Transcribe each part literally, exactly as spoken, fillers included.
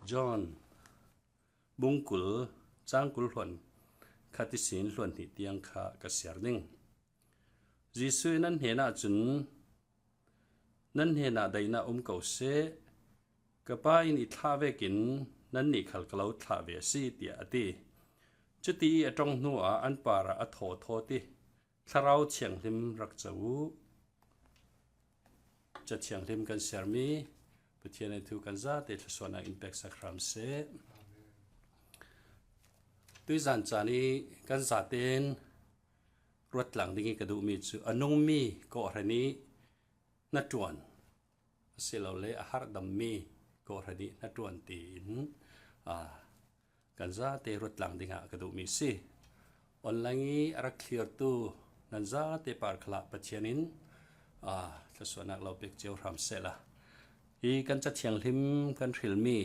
John bung kul, cang kul hluan khat ihsin hluan hnih tiang kha ka siar ding. Jesuh in an hnenah cun, "Nan hnenah daihnak um ko seh. Ka Pa in i thlah vekin nannih khal ka lo thlah ve a si," tiah a ti. Cuti ih a ṭong hnuah an parah a thaw thawt ih Thlarau Thianghlim rak co uh. Ca Thianghlim kan siarmi Pathian ih thu kan zate thluasuahnak in peksak hram seh. Tuizan caan ih kan zatein ruat tlang ding ih ka duhmi cu a nungmi kawhhran ih hnaṭuan, asilole a harhdammi kawhhran ih hnaṭuan tiin, aa, kan zate ruat tlang dingah ka duhmi si. Online ih a rak thlirtu nan zate par khalah Pathian in, aa, thluasuahnak lo pek cio hram sehla, hi kan Ca Thianghlim kan hrilmi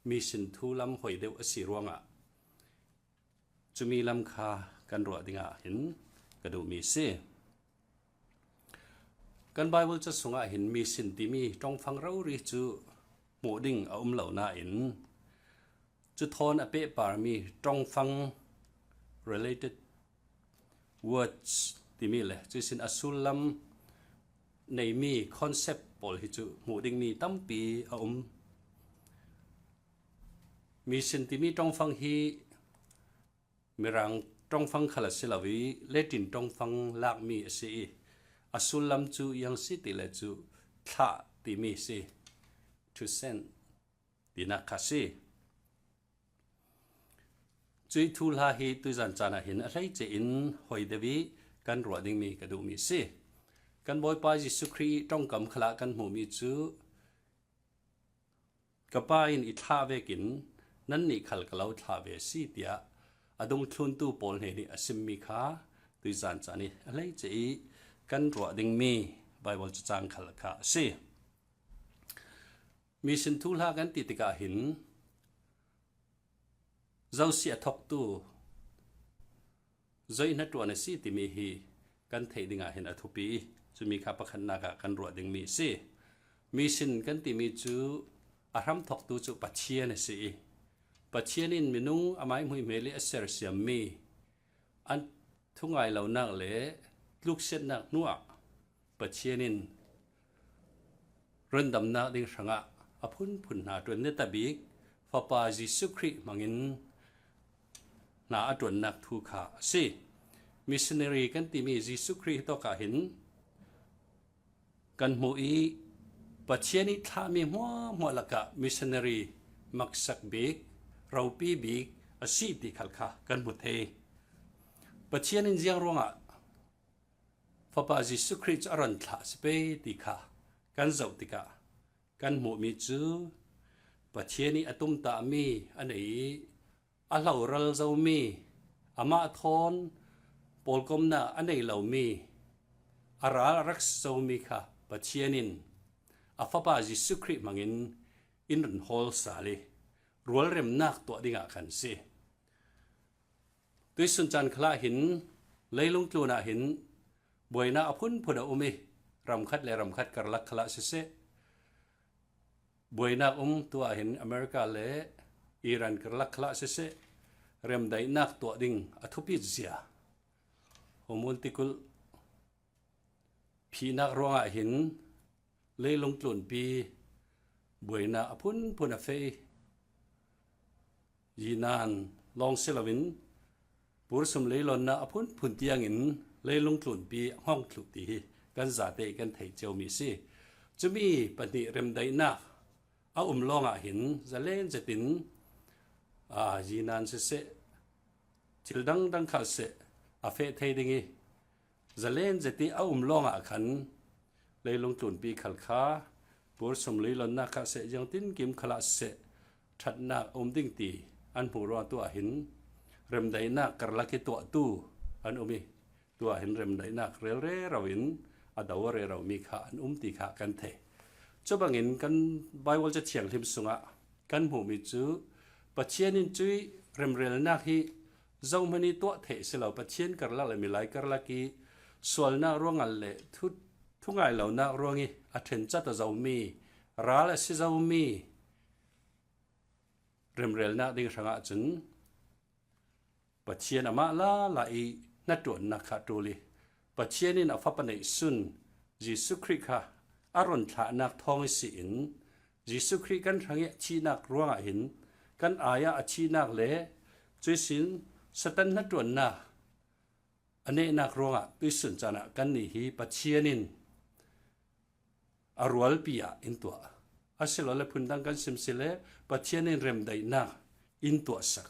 mission thu lam hoi deuh a si ruangah cumi lam kha kan ruah dingah hin ka duhmi si. Kan Baibal ca sungah hin mission timi ṭongfang rori cu hmuh ding a um lo nain, cu thawn a pehparmi ṭongfang, related words, timi le cuihsin a sullam neimi concept pawl hi cu hmuh dingmi tampi a um. Mission timi ṭongfang hi Mirang ṭongfang khal a si lo ih, Latin ṭongfang lakmi a si ih, a sullam cu ziang si ti le cu thlah timi si, to send tinak kha si. Cuih thuhla hi tuizan caan ah hin a hleice in hoi deuh ih kan ruah dingmi ka duhmi si. Kan Bawipa Jesuh Khrih ih ṭongkam khalah kan hmuhmi cu, "Ka Pa in i thlah vekin nannih khal ka lo thlah ve a si," tiah a dungthluntu pawl hnen ih a simmi kha tuizan caan ih a hleice ih kan ruah dingmi Baibal cacang khal kha a si. Mission thuhla kan ti tikah hin, zosia a thawktu, zoi hnaṭuan a si timi hi kan theih dingah hin a thupi ih, cumi kha pakhatnak ah kan ruah dingmi a si. Mission kan timi cu a hramthawktu cu Pathian a si ih, Pathian in minung amai hmuihmel ih a sersiammi an thungai lonak le tluksiatnak hnuah Pathian in rundamnak ding hrangah a phunphun hna ṭuan netabik Fapa Jesuh Khrih hmangin hna a ṭuannak thu kha a si. Missionary kan timi Jesuh Khrih tawk ah hin kan hmuh ih, Pathian ih thlahmi hmuahhmuah lakah missionary maksak bik, ropi bik a si ti khal kha kan hmu thei. Pathian in ziang ruangah Fapa Jesuh Khrih cu a ron thlah a si pei ti kha kan zoh tikah kan hmuhmi cu Pathian ih a tumtahmi a nei ih a hloral zomi, amah thawn pawlkomnak a nei lomi, a ral a rak si zomi kha Pathian in a Fapa Jesuh Khrih hmangin in run hawl sal ih rualremnak tuah dingah kan si. Tuihsun caan khalah hin, leilung tlun ah hin buainak a phunphun a um ih, ramkhat le ramkhat karlak khalah siseh, buainak um tu ah hin America le Iran karlak khalah siseh, remdaihnak tuah ding a thupi zia. Hormuz tikulh phihnak ruangah hin leilung tlunpi buainak a phunphun a feh ih, Yinan lawng si loin pursum leilonnak a phunphun tiangin leilung tlunpi a hngawng thluh ti hi kan zate ih kan thei ciomi a si. Cumi pahnih remdaihnak a um lawngah hin zalen zetin, aa, Yinan siseh, thil dangdang kha seh a feh thei ding ih, zalen zet ih a um lawngah khan leilung tlunpi khal kha, pursum leilonnak kha seh, ziangtinkim khalah seh, ṭhatnak a um ding ti an hmuh ruang tu ah hin remdaihnak karlak ih tuahtu an um ih, tu ah hin remdaihnak rel rero in a do a rero mi kha an um ti kha kan thei. Cubangin kan Baibal Ca Thianghlim sungah kan hmuhmi cu Pathian in cuih remrelnak hi zohman ih tuah theih si lo, Pathian karlak le milai karlak ih sualnak ruangah le thu, thungai lonak ruang ih a ṭhencat aw zomi, ral a si zomi, remrelnak ding hrangah cun Pathian amah lala i hnaṭuannak kha ṭul i, Pathian in a Fapa neihsun Jesuh Khrih kha a run thlahnak thawng ihsin, Jesuh Khrih kan hrangih a thihnak ruangah hin kan ai-ah a thihnak le cuihsin Satan hnaṭuannak a nehnak ruangah tuihsun caan ah kannih hi Pathian in a rualpi ah in tuah. Asilole phundang kan sim si le Pathian in remdaihnak in tuahsak.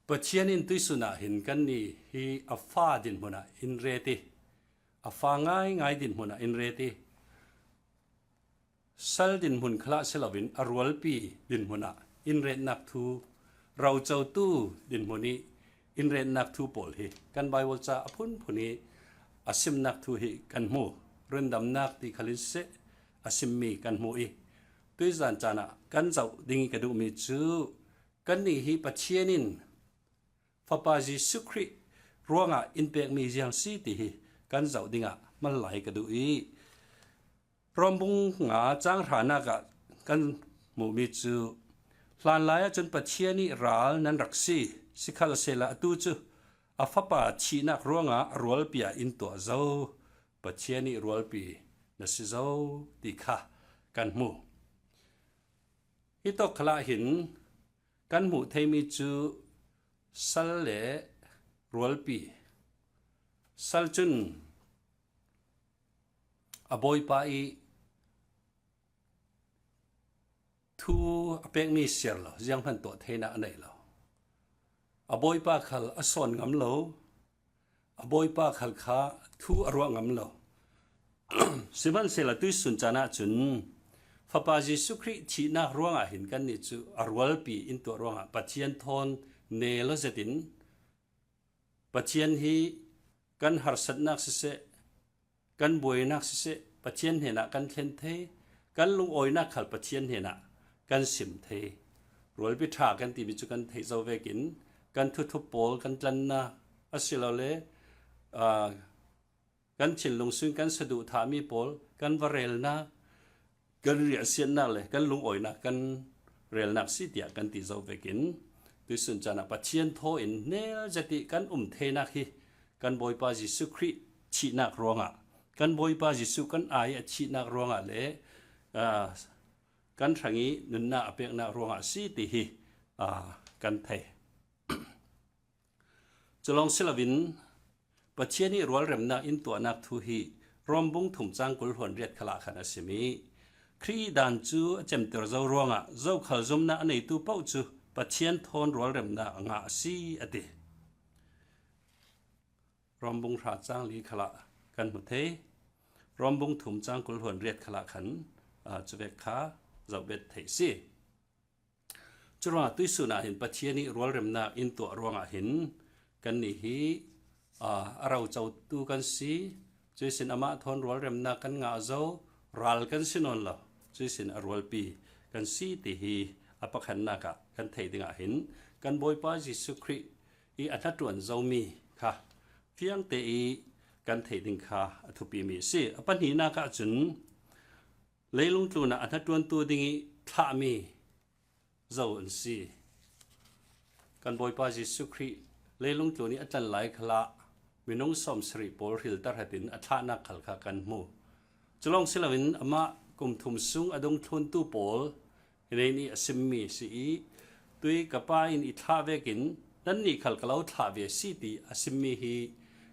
Pathian in tuihsun ah hin kannih hi a fa dinhmun ah in ret i, a fa ngaingai dinhmun ah in ret i, sal dinhmun khalah si loin a rualpi dinhmun ah in retnak thu, rocotu dinhmun i in retnak thu pawl hi kan Baibal ca a phunphun i a simnak thu hi kan hmu. Rundamnak ti khalin seh a simmi kan hmu i, tuizan caan ah kan zoh ding i ka duhmi cu kannih hi Pathian in Fapa Jesuh Khrih ruangah in pekmi ziang si ti hi kan zoh dingah hmal lai ka duh i, Rom bung nga cang hranak ah kan hmuhmi cu, hlanlai ahcun Pathian i ral nan rak si, sikhalsehla atu cu a Fapa thihnak ruangah a rualpi ah in tuah zo, Pathian i rualpi na si zo ti kha kan hmu. Hi tawk khalah hin kan hmuh theimi cu sal le rualpi. Sal cun a bawipa i thu a pekmi siar lo, zianghman tuah theinak a nei lo. A bawipa khal a sawn ngam lo, a bawipa khal kha thu a ruah ngam lo. Sihmanhsehlaw tuihsun caan ahcun Fapa Jesuh Khrih thihnak ruangah hin kannih cu a rualpi in tuah ruangah Pathian thawn nel aw zetin Pathian hi kan harsatnak siseh, kan buainak siseh, Pathian hnenah kan thlen thei, kan lungawinak khal Pathian hnenah kan sim thei. Rualpi ṭha kan timi cu kan theih zo vekin kan thuthup pawl kan tlannak, asilole, aa, kan thinlung sung kan saduh thahmi pawl kan va relnak, kan riahsiatnak le kan lungawinak kan relnak si tiah kan ti zo vekin, tuihsun caan ah Pathian thaw in nel zet i kan um theinak hi kan Bawipa Jesuh Khrih thihnak ruangah, kan Bawipa Jesuh kan ai a thihnak ruangah le, aa, kan hrang i nunnak a peknak ruangah si ti hi, aa, kan thei. Cu lawng si loin Pathian i rualremnak in tuahnak thu hi Rom bung thum cang kul hluan riat khalah khan a sim i, Khrih dan cu a cemter zo ruangah zokhal zumhnak a neitu paoh cu Pathian thawn rualremnak a ngah a si, a ti. Rom bung hra cang li khalah kan hmu thei. Rom bung thum cang kul hluan riat khalah khan, aa, cuvek kha zoh bet theih si. Curuangah tuihsun ah hin Pathian i rualremnak in tuah ruangah hin kannih hi, aa, a rocotu kan si. Cuihsin amah thawn rualremnak kan ngah zo, ral kan si nawn lo. Cuihsin a rualpi kan si ti hi a pakhatnak ah kan theih dingah hin kan Bawipa Jesuh Khrih i a hnaṭuan zomi kha fiangte i kan theih ding kha a thupimi a si. A pahnihnak ahcun leilung tlunah a hnaṭuantu ding i thlahmi zo an si. Kan Bawipa Jesuh Khrih leilung tlun i a tlan lai khalah minung sawmsarih pawl hrilhter hatin a thlahnak khal kha kan hmu. Cu lawng si loin amah kum thum sung a dungthluntu pawl hi nei nih a simmi a si i, tui ka Pa in i thlah vekin nannih khal ka lo thlah ve a si ti a simmi hi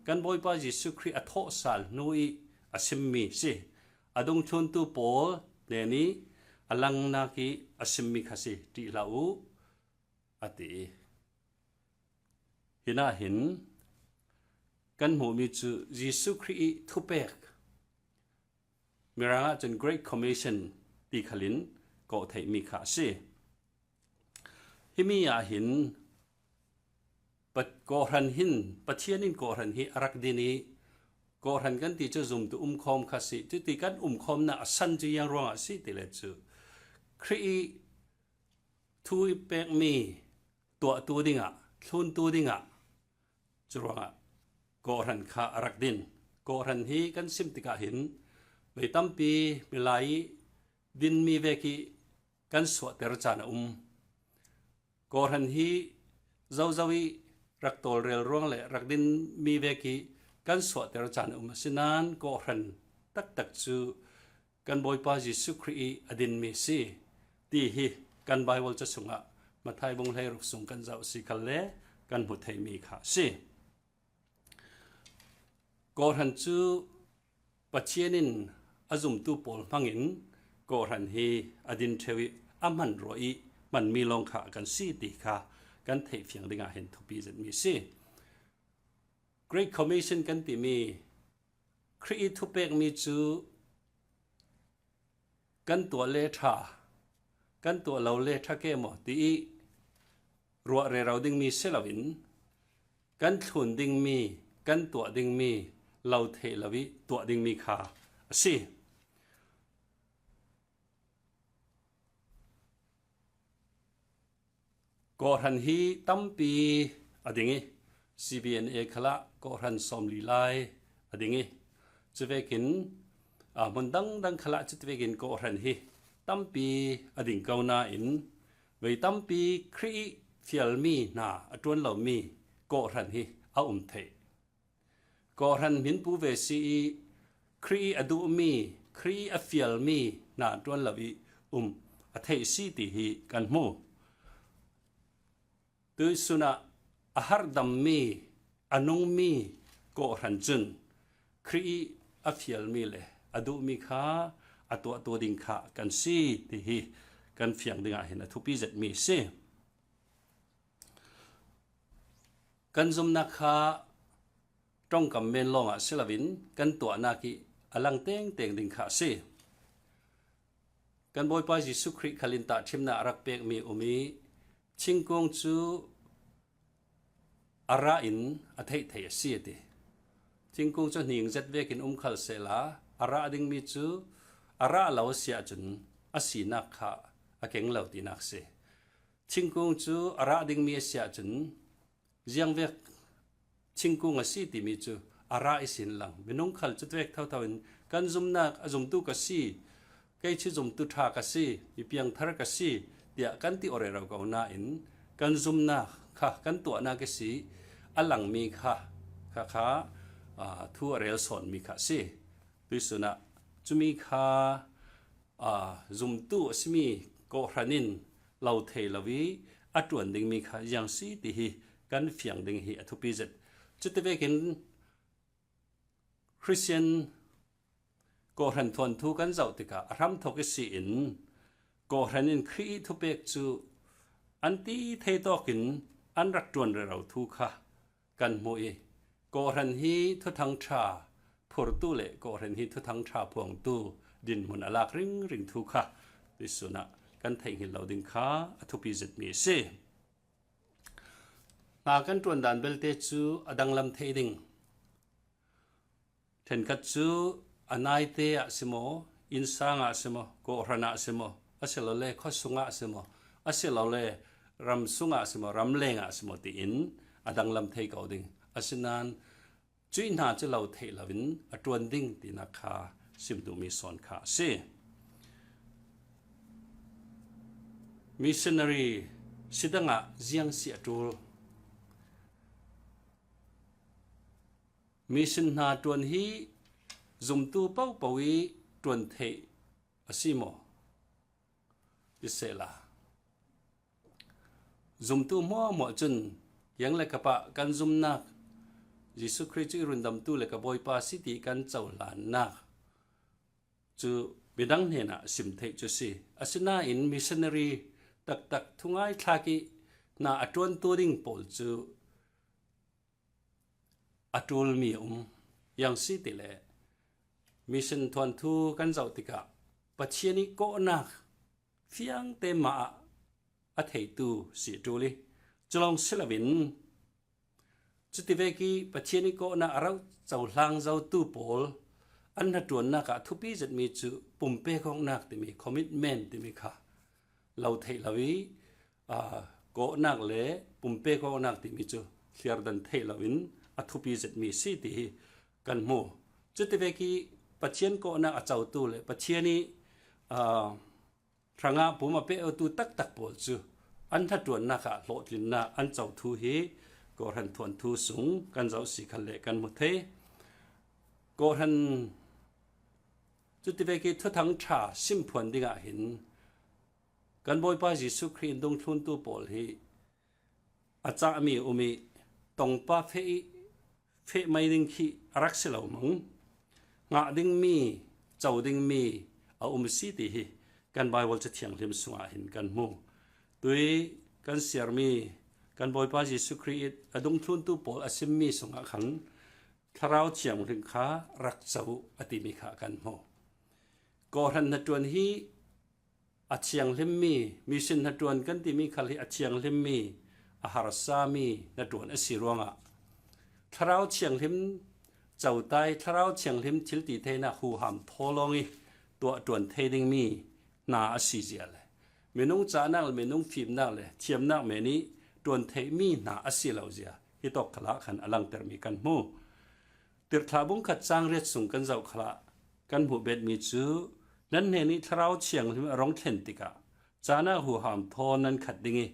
kan Bawipa Jesuh Khrih a thawhsal hnu i a simmi a si. A dungthluntu pawl hnen i a langnak i a simmi kha si, ṭih hlah u, a ti. Hi nain kan hmuhmi cu Jesuh Khrih i thupek, Mirang ahcun Great Commission ti khalin kawh theihmi kha a si. Himi ah hin Pa-, kawhhran hin, Pathian in kawhhran hi a rak din i, kawhhran kan ti cu zumtu umkhawm kha si. Cuti kan umkhawmnak a san cu ziang ruangah si ti le cu, Khrih i thu i pekmi tuahtu dingah, thluntu dingah, curuangah kawhhran kha a rak din. Kawhhran hi kan sim tikah hin vei tampi milai ih dinmi vek ih kan suahter caan a um. Kawhhran hi zozo ih rak tawlrel ruang le rak dinmi vek ih kan suahter caan a um. Asinain kawhhran taktak cu kan Bawipa Jesuh Khrih ih a dinmi a si ti hi kan Baibal ca sungah Matthai bung hleiruk sung kan zoh a si khalle kan hmu theimi kha a si. Kawhhran cu Pathian in a zumtu pawl hmangin kawhhran hi a din ṭheu ih a hman ruah ih hmanmi lawng kha kan si ti kha kan theih fiang dingah hin thupi zetmi a si. Great Commission kan timi Khrih ih thupekmi cu kan tuah le ṭha, kan tuah lo le ṭha ke maw tiih ruah rero dingmi si loin kan thlun dingmi, kan tuah dingmi, lo theih lo ih tuah dingmi kha a si. Kawhhran hi tampi a ding ih, C B N A khalah kawhhran sawmli lai a ding ih, cuvekin, aa, hmun dangdang khalah cuvekin kawhhran hi tampi a ding ko nain, vei tampi Khrih ih fialmi hna a ṭuan lomi kawhhran hi a um theih. Kawhhran hminpu ve si ih Khrih ih a duhmi, Khrih ih a fialmi hna ṭuan lo ih um a theih si ti hi kan hmu. Tuihsun ah a harhdammi, a nungmi kawhhran cun Khrih ih a fialmi le a duhmi kha a tuahtu ding kha kan si ti hi kan fiang dingah hin a thupi zetmi a si. Kan zumnak kha ṭongkam men lawngah si loin kan tuahnak ih a lang tengteng ding kha a si. Kan Bawipa Jesuh Khrih khal in tahṭhimnak a rak pekmi um ih thingkung cu a rah in a theih theih a si a ti. Thingkung cu hning zet vekin um khal sehla a rah dingmi cu a rah lo a si ahcun a sinak kha a keng lo tinak a si. Thingkung cu a rah dingmi a si ahcun ziangvek thingkung a si timi cu a rah ihsin lang minung khal cu vek thotho in kan zumnak a zumtu ka si, kei cu zumtu ṭha ka si, mi piangthar ka si tiah kan ti aw rero ko nain kan zumnak kha kan tuahnak ihsi a langmi kha, kha, kha, aa, thu a rel sawnmi kha a si. Tuihsun ah cumi kha, aa, zumtu a simi kawhhran in lo thei lo ih a ṭuan dingmi kha ziang si ti hi kan fiang ding hi a thupi zet. Cuti vekin Khristian kawhhran thuanthu kan zoh tikah a hramthawk ihsi in kawhhran in Khrih ih thupek cu an ti thei tawkin an rak ṭuan rero thu kha kan hmuh ih, kawhhran hi thuthang ṭha phurtu le kawhhran hi thuthang ṭha phuangtu dinhmun a lak ringring thu kha tuihsun ah kan theihngilh lo ding kha a thupi zetmi a si. Hna kan ṭuan dan belte cu a danglam thei ding. Ṭhenkhat cu a naite ah si maw, innsang ah si maw, kawhhran ah si maw, asilole khuasung ah si maw, asilole ram sung ah si maw, ramleng ah si maw tiin a danglam thei ko ding. Asinain cuih hna cu lo theih loin a ṭuan ding tinak kha sim duhmi sawn kha a si. Missionary sidang ah ziang si a ṭul. Mission hna ṭuan hi zumtu pohpoh ih ṭuan theih a si maw? Ti sehla, zumtu hmuahhmuah cun kiang le kap ah kan zumnak, Jesuh Khrih cu i rundamtu le ka Bawipa a si ti kan cohlannak cu midang hnenah sim theih cu si. Asinain missionary taktak thungai thlak ih hna a ṭuantu ding pawl cu a ṭulmi a um. Ziang si ti le, mission thuanthu kan zoh tikah Pathian ih kawhnak fiangte mah ah a theitu si a ṭul ih, culawng si loin cuti vek ih Pathian ih kawhnak a rauh cohlang zotu pawl an hnaṭuannak ah thupi zetmi cu pumpek awknak timi, commitment timi kha lo theih lo ih, aa, kawhnak le pumpek awknak timi cu hliardan theih loin a thupi zetmi si ti hi kan hmu. Cuti vek ih Pathian kawhnak a cotu le Pathian ih, aa, hrangah pum a pehtu taktak pawl cu an hnaṭuannak ah hlawhtlinnak an co thu hi Kawhhran thuanthu sung kan zoh si khan le kan hmu thei. Kawhhran cutivek ih Thuthang ṭha simphuan dingah hin kan Bawipa Jesuh Khrih in dungthluntu pawl hi a cahmi a um ih, tongpa feh ih feh mai ding khi a rak si lo mang. Ngah dingmi, co dingmi a um a si ti hi kan Baibal Ca Thianghlim sungah hin kan hmu. Tui kan siarmi kan Bawipa Jesuh Khrih ih a dungthluntu pawl a simmi sungah khan Thlarau Thianghlim kha rak co a timi kha kan hmu. Kawhhran hnaṭuan hi a thianghlimmi, mission hnaṭuan kan timi khal hi a thianghlimmi, a harsami hnaṭuan a si ruangah Thlarau Thianghlim cotai, Thlarau Thianghlim thiltitheinak huham thaw lawng ih tuah ṭuan thei dingmi hna a si zia le minung cahnak le minung fimnak le thiamnak men ih ṭuan theihmi hna a si lo zia hitawk khalah khan a langtermi kan hmu. Tirhthlah bungkhat cang riat sung kan zoh khalah kan hmuh betmi cu, nan hnenih Thlarau Thianghlim a rung thlen tikah cahnak huham thaw nan khat ding ih,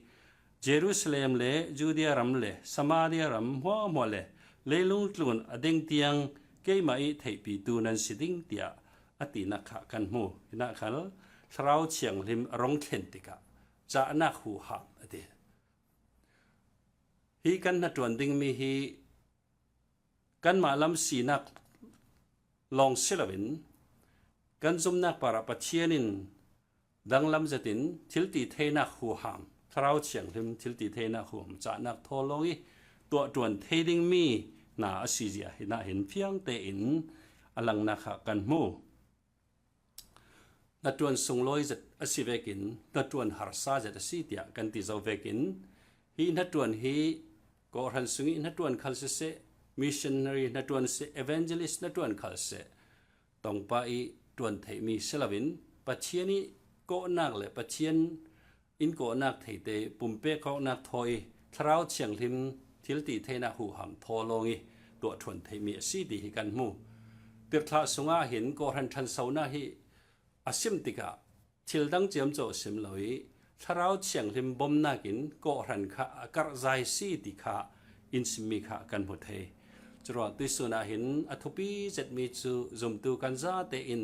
Jerusalem le Judea ram le Samaria ram hmuahhmuah le leilung tlun a ding tiang keimah ih theihpitu nan si ding, tiah a tinak kha kan hmu. Hinah khal Thlarau Thianghlim a rung thlen tikah cahnak huham a ti. Hi kan hnaṭuan dingmi hi kanmah lam sinak lawng si loin kan zumnak parah Pathian in danglam zetin thiltitheinak huham, Thlarau Thianghlim thiltitheinak huham cahnak thaw lawng ih tuah ṭuan thei dingmi hna a si zia hinah hin fiang tein a langnak kha kan hmu. Hnaṭuan sunglawi zet a si vekin hnaṭuan harsa zet a si tiah kan ti zo vekin, hi hnaṭuan hi Kawhhran sungih hnaṭuan khal siseh, missionary hnaṭuan siseh, evangelist hnaṭuan khal siseh, tongpa ih ṭuan theihmi si loin Pathian ih kawhnak le Pathian in kawhnak theite pumpek kawhnak thaw ih Thlarau Thianghlim thiltitheinak huham thaw lawng ih tuah ṭuan theihmi a si ti hi kan hmu. Tirhthlah sungah hin Kawhhran ṭhansonak hi a sim tikah thil dang ciamco a sim lo ih Thlarau Thianghlim bomnak in Kawhhran kha a karhzai si ti kha in simmi kha kan hmu thei. Curuang tuihsun ah hin a thupi zetmi cu zumtu kan zate in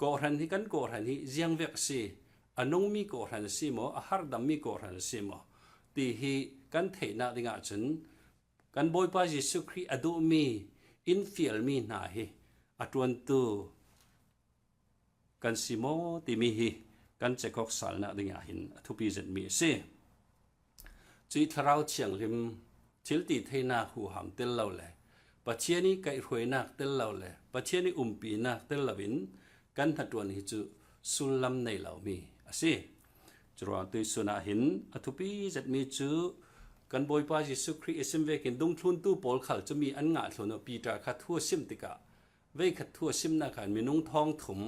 Kawhhran hi, kan Kawhhran hi ziangvek a si, a nungmi Kawhhran a si maw, a harhdammi Kawhhran a si maw ti hi kan theihnak dingah cun kan Bawipa Jesuh Khrih a duhmi in fialmi hna hi a ṭuantu kan si maw timi hi kan cekawk salnak dingah hin a thupi zetmi a si. Cuih Thlarau Thianghlim thiltitheinak huham tel lo le Pathian ih kaihhruainak tel lo le Pathian ih umpinak tel loin kan hnaṭuan hi cu sullam nei lomi a si. Curuang tuihsun ah hin a thupi zetmi cu kan Bawipa Jesuh Khrih ih sim vekin dungthluntu pawl khal cumi an ngah thlun uh. Peter kha thu a sim tikah, veikhat thu a simnak khan minung thawng thum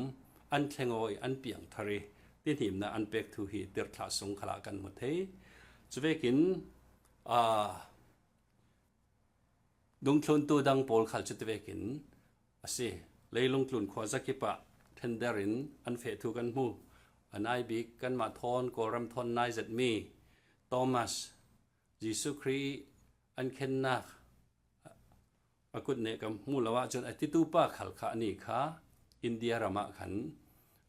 an thleng aw ih an piangthar ih tihhnimnak an pek thu hi Tirhthlah sung khalah kan hmu thei. Cuvekin, aa, dungthluntu dang pawl khal cu tivekin a si. Leilung tlun khua zakip ah thlender in an feh thu kan hmu. A nai bik kanmah thawn, Kawlram thawn nai zetmi Thomas, Jesuh Khrih an khennak a kut nih ka hmuh lo ahcun a titu pa khal kha ani kha India ram ah khan,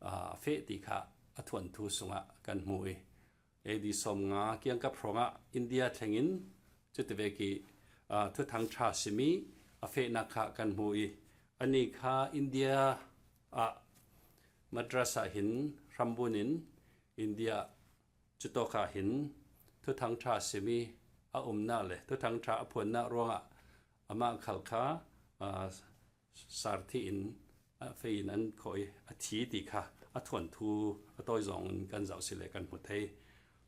aa, a feh ti kha a thuanthu sungah kan hmu ih, A D sawmnga kiangkap hrawngah India thlengin cutivek ih, aa, Thuthang ṭha sim ih a fehnak kha kan hmu ih, ani kha India ah Madras ah hin hrambun in India cutawk ah hin Thuthang ṭha sim ih a umnak le Thuthang ṭha a phuannak ruangah amah khal kha, aa, sarthi in a feh in an khawh ih a thi ti kha a thuanthu a tawi zawng in kan zoh si le kan hmu thei.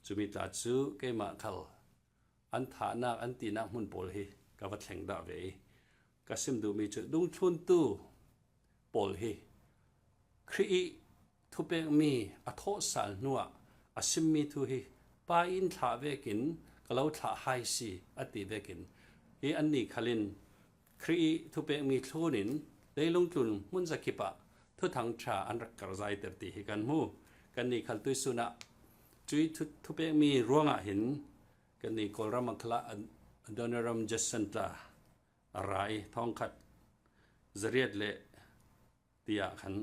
Cumi tla cu keimah khal an thahnak, an tinak hmun pawl hi ka va thleng dah ve ih, ka sim duhmi cu dungthluntu pawl hi Khrih ih thupekmi a thawhsal hnuah a simmi thu hi Pa in thlah vekin ka lo thlah hai si, a ti vekin hi annih khal in Khrih ih thupekmi thlun in Leilung tlun hmun zakipah thuthang ṭha an rak karhzaiter ti hi kan hmu. Kannih khal tuisunah cui thu, thupekmi ruangah hin kannih Kawlram a khalah Adoniram Jacinta a ra i, thawngkhat zariat le tiah khan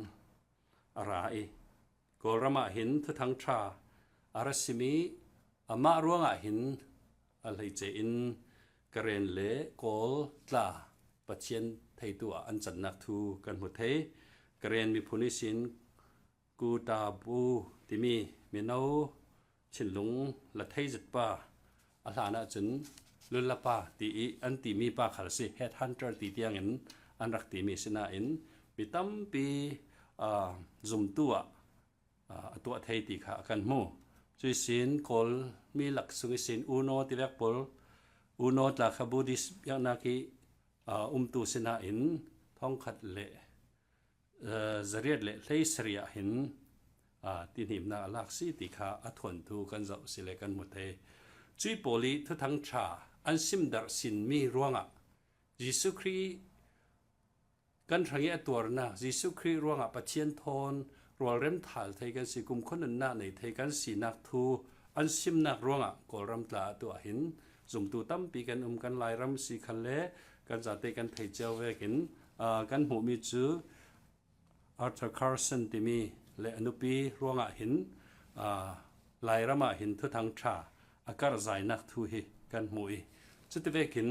a ra i, Kawlramah hin thuthang ṭha a ra sim i, amah ruangah hin a hleice in Karen le Kawl tla Pathian theitu ah an cannak thu kan hmu thei. Karen miphun ihsin Kutabu timi mino thinlung la thei zet pa a hlan ahcun Lunlapa ti i an timi pa khal a si. Headhunter ti tiangin an rak timi sinain mi tampi, aa, zumtu ah, aa, a tuah thei ti kha a kan hmu. Cuihsin Kawl mi lak sung ihsin Uno tivek pawl, Uno tla kha Buddhist biaknak i, aa, umtu sinain thawngkhat le, aa, zariat le hleisarih ah hin, aa, tinhimnak a lak si ti kha a thuanthu kan zoh si le kan hmu thei. Cui pawl i thuthang ṭha an simdarh sinmi ruangah Jesuh Khrih kan hrang i a tuarnak, Jesuh Khrih ruangah Pathian thawn rualrem thal thei kan si, kumkhua nunnak nei thei kan sinak thu an simnak ruangah Kawlram tla atu ah hin zumtu tampi kan um. Kan Lairam si khalle kan zate kan thei cio vekin, aa, kan hmuhmi cu Arthur Carson timi le a nupi ruangah hin, aa, Lairam ah hin thuthang ṭha a karhzainak thu hi kan hmu i, cuti vekin,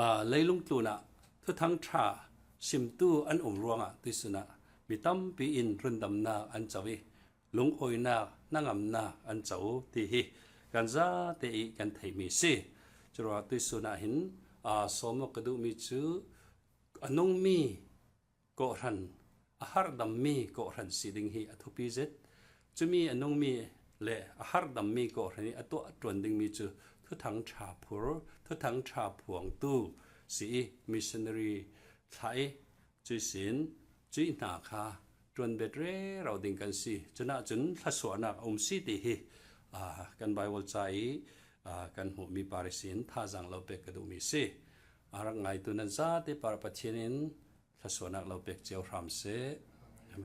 aa, leilung tlun ah thuthang ṭha simtu an um ruangah tuisun ah mi tampi in rundamnak an co i, lungawinak, hnangamnak an co ti hi kan zate i kan theihmi si. Curuangah tuisun ah hin, aa, sawm awk ka duhmi cu a nungmi kawhhran, a harhdammi kawhhran si ding hi a thupi zet. Cumi a nungmi le a harhdammi kawhhran i a tuah ṭuan dingmi cu thuthang ṭha phur, thuthang ṭha phuangtu si i, missionary thlah i, cuihsin cuih hna kha ṭuanbet rero ding kan si. Cunah cun thlawsuahnak a um si ti hi, aa, kan Baibal ca i, aa, kan hmuhmi par ihsin thazaang lo pek ka duhmi si. A rak ngaitu nan zate par Pathian in thlawsuahnak lo pek cio hram seh.